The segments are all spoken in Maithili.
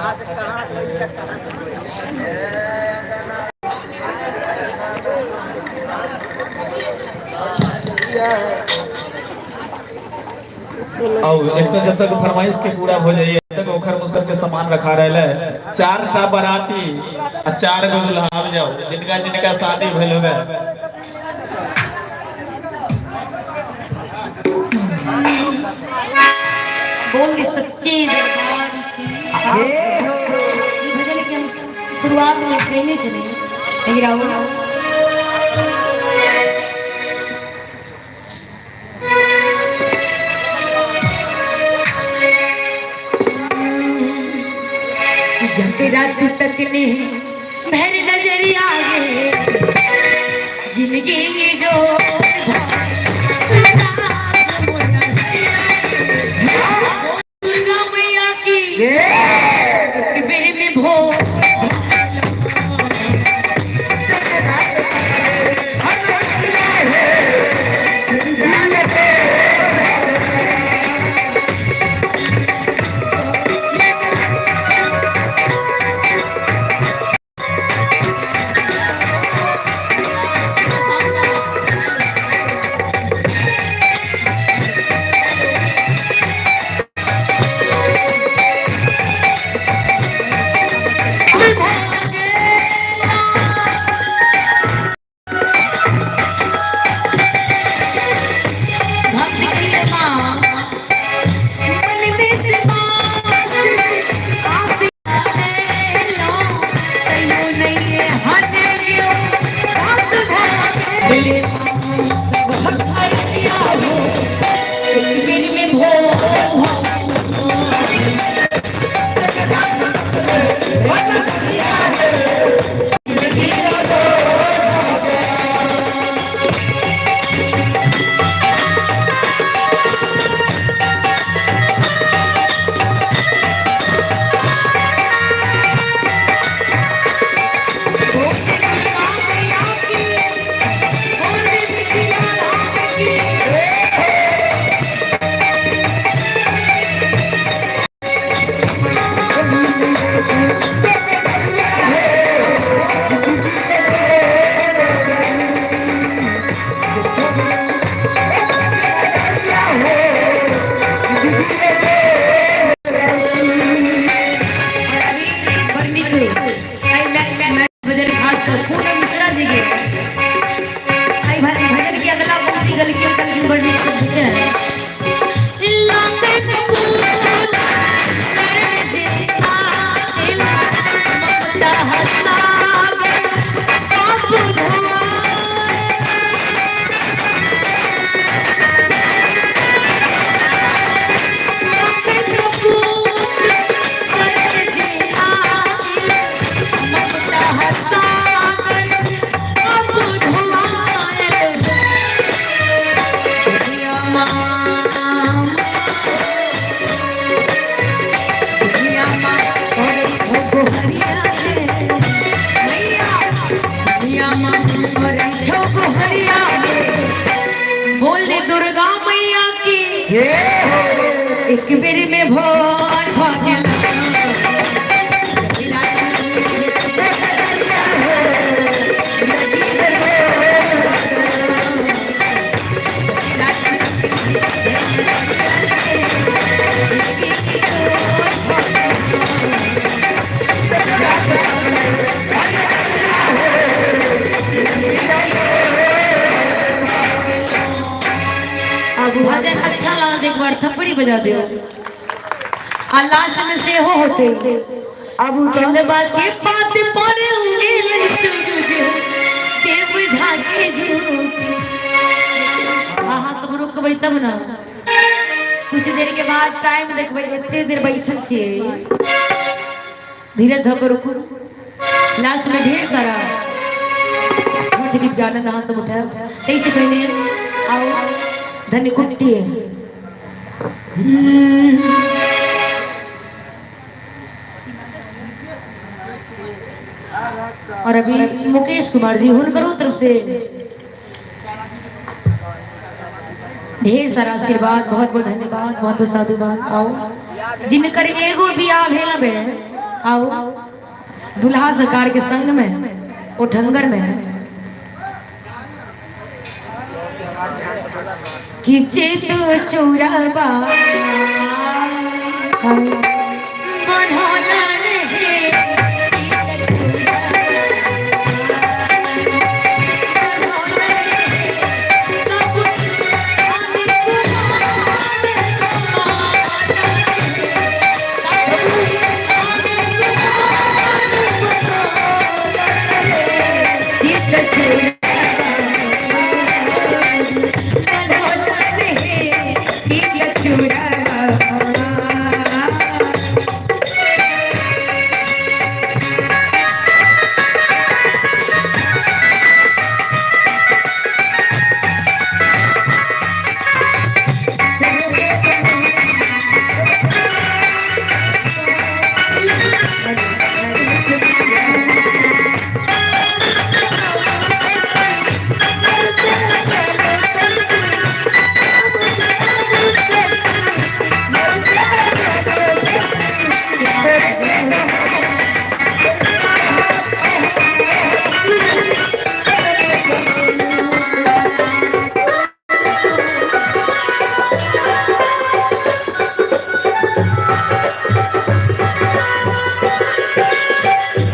और एक तो जब तक फरमाइश के पूरा हो जाइए तक ओखर मुसर के सामान रखा रहे है। चार टा बाराती आ चार गो दुल्हा आबि जाओ, जिनका जिनका शादी भेल होवे। बोल सच्चे दरबार की। ई भजन के हम शुरुआत में देने से नहीं, लेकिन राहुल जब रात तक ने भर नजरिया गे जिंदगी जो दुर्गा मैया की एक बेर में भो भजन खास कर पूनम मिश्रा जी के आई भजन की अगला पंक्ति गल की कल की बड़ी सब हैं बोल दे दुर्गा मैया की एक बेर में भोर भ गेल। भजन अच्छा लागल एक बार थप्पड़ी बजा दियो आ लास्ट में से हो होते। अब केलबा के पात पर उगेलन सूरज देव झाके झूके। अहाँ सब रुकबै तब ना, कुछ देर के बाद टाइम देखबै, एते देर बैठल छियै, धीरज धऽ कऽ रुकू। लास्ट में ढेर सारा छठ गीत गाना अहाँ सब उठायब, ताहिसँ पहिने आउ धन्य कुट्टी। और अभी मुकेश कुमार जी हुनकरो तरफ से ढेर सारा आशीर्वाद, बहुत बहुत धन्यवाद, बहुत बहुत साधुवाद। आओ जिनकर एगो बियाह भेल बे आओ दुल्हा सरकार के संग में ओठंगर में खींचे तो चोराबा बनोना नहीं चूड़ा।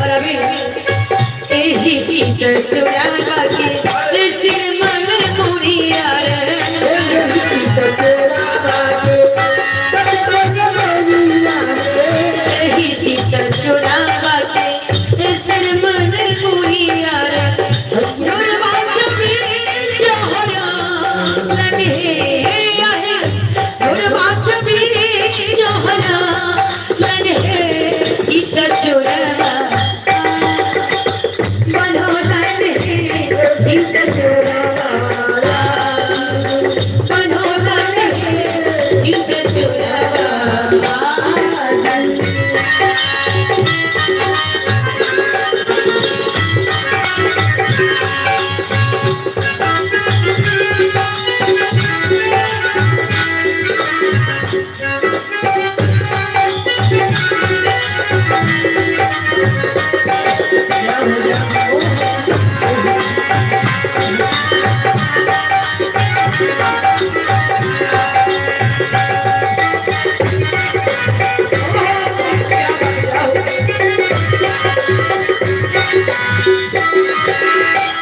और अभी एही चीज चुरावा के सिर मन मुरिया रे। एही चीज चुरावा के सिर मन मुरिया रे। जोरवा चपी जोहरा लने आहे। जोरवा चपी जोहरा लने चीज चुरावा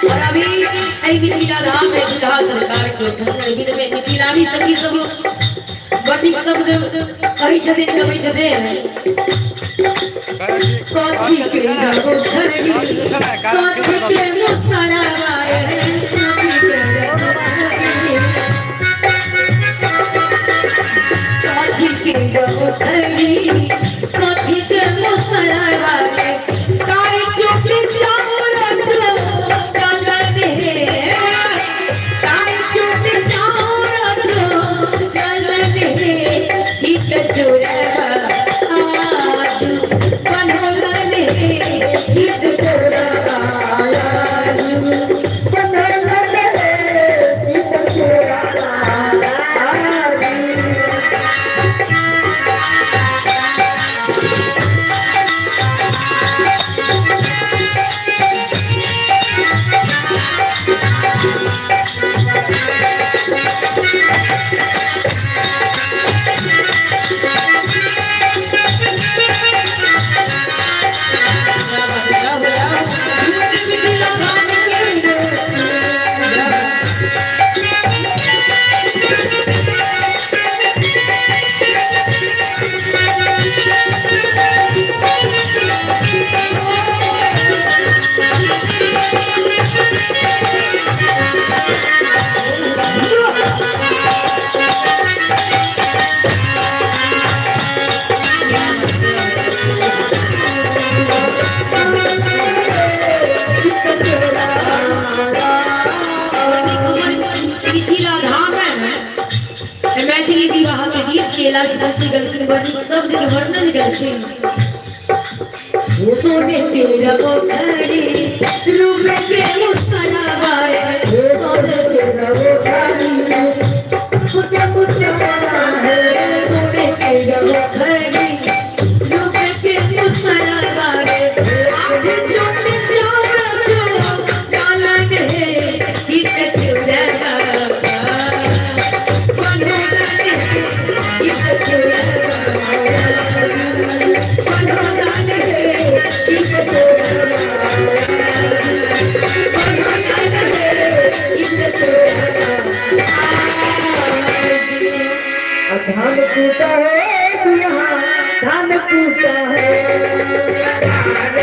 और अभी एहि मिथिला धाम में दुल्हा सरकार के गीत में मिथिलानी सखी सब बटिक शब्द कहै छथिन गबै छथिन। कथी के रगो धरनी, कथी के मुसरावा रे, कथी के रगो धरनी, कथी के रगो धरनी, कथी के मुसरावा रे। कारी चोटी चाउर चो चलन हे, कारी चोटी चाउर चो चलन हे, हित चोरवा आजू बनोलन हे, हित चोरवा आजू बनोलन हे, हित चोरवा आजू। मिथिला धाम है मैथिली विवाह के गीत केला गलती गलती वर्णित शब्द के वर्णन गलती। सोने तेरा पोखरी रूप के मुस्करावाए, सोने तेरा पोखरी सोने तेरा पोखरी रूप के मुस्करावाए। धान कूटा है दुल्हा, धान कूटा है, धान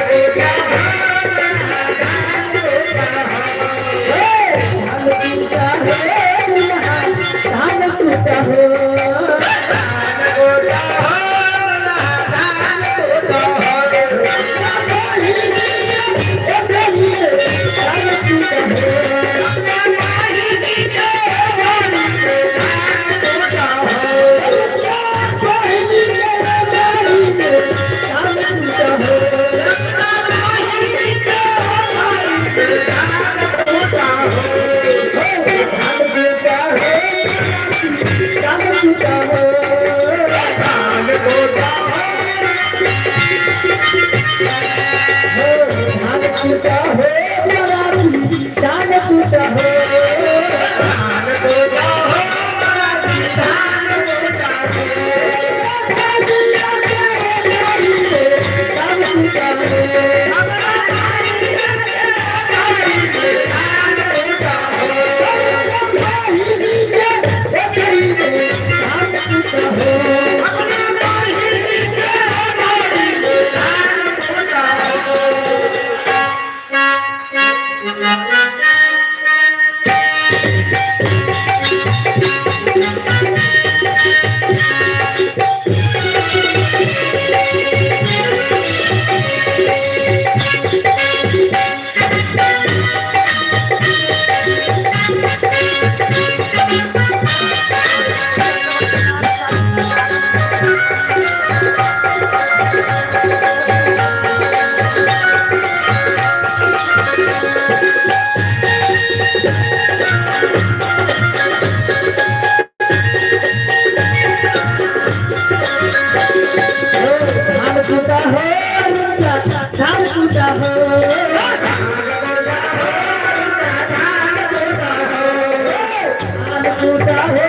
कूटा है दुल्हा, धान कूटा हो, धान कूटा हो, धान कूटा हो, धान कूटा हो, धान कूटा हो,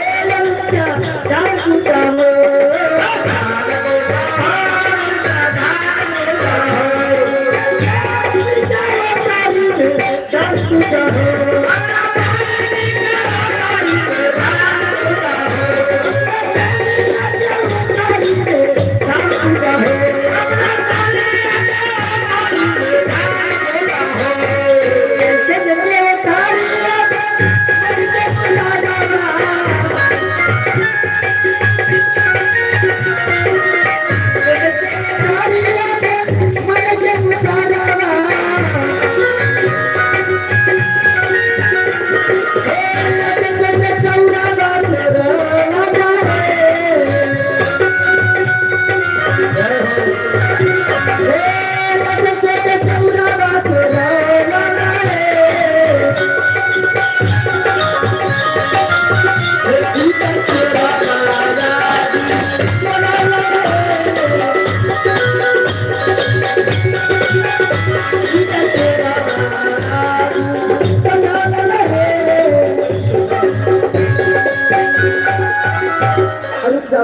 धान कूटा हो।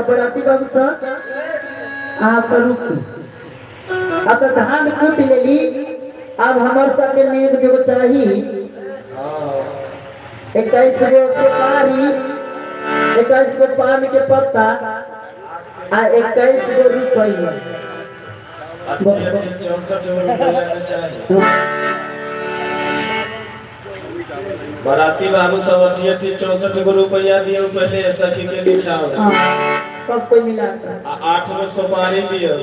बराती बाबू सर अहाँ स्वरूप अब तो धान कूट लेली। अब हमर सबके नेक जो चाही 21 गो सुपारी, 21 गो पान के पत्ता आ 21 गो रुपया। बराती बाबू सब अठी अठी 64 गो रुपया दियो पहले सखी के बिछाओ। सब कोई मिला 8 गो सुपारी दियो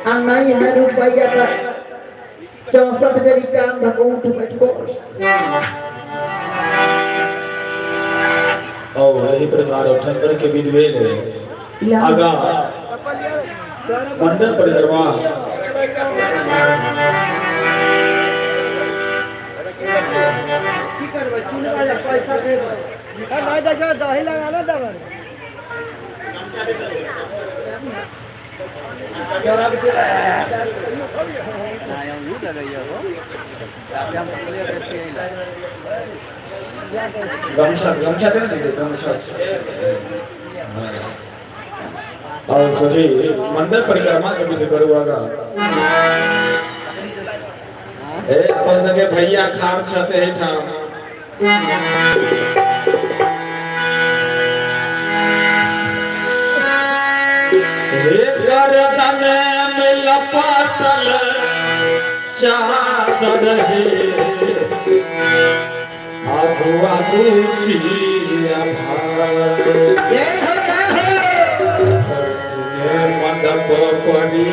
आ नहीं है रुपया का 64 बेरी कान धको उठ बैठ को। और यही प्रकार उठंदर के विधवे ले आगा मंडल परिक्रमा गमछा गमछा दे दीजिए गमछा। और सभी मंदिर परिक्रमा के विधि करू आगा। ए अपन सके भैया खार छते है ठाम। हे गर्दन में लपटल चादर हे, आगू आगू सिया भाई। मंडप परी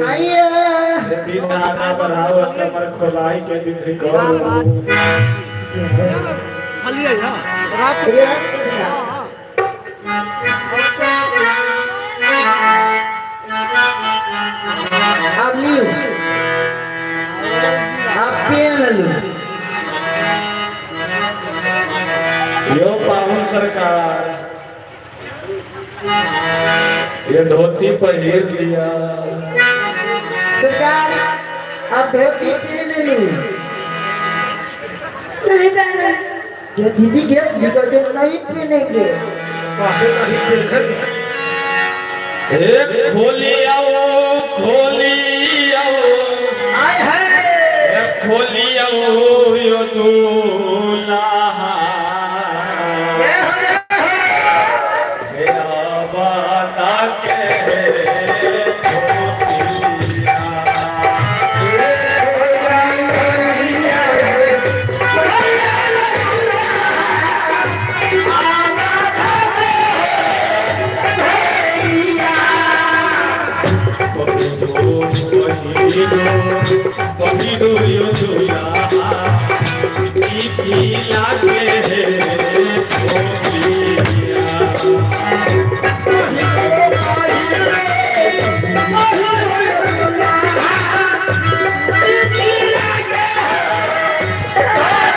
आइए। बिना ना बढ़ावत कमर खोलाई के विधि करू। अब लियो, आप पेन लो। यो पाहुन सरकार, ये धोती पहिर लिया। सरकार, आप धोती पहन लो। नहीं पहना। जो दीदी के जो नहीं पहनेंगे। एक खोली आओ, खोली आओ, आए है। एक खोली आओ यो दूल्हा। हे आबादा के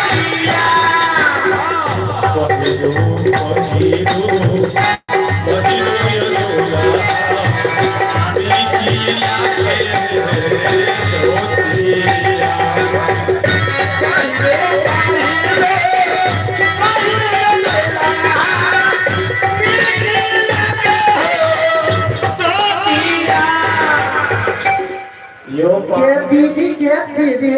धोतिया। यो के दीदी के दीदी।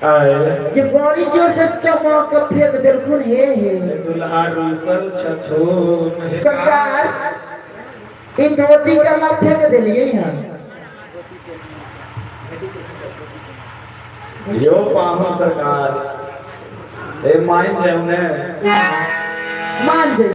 आए जे बड़ी जोर से चमक के फेंक देलखुन। हे हे। दुल्हा रूसल छथुन। सरकार, ई धोती के ला फेंक देलिए हैं? यो पाहुन सरकार, ए मान जाऊ ने। मान जाइए।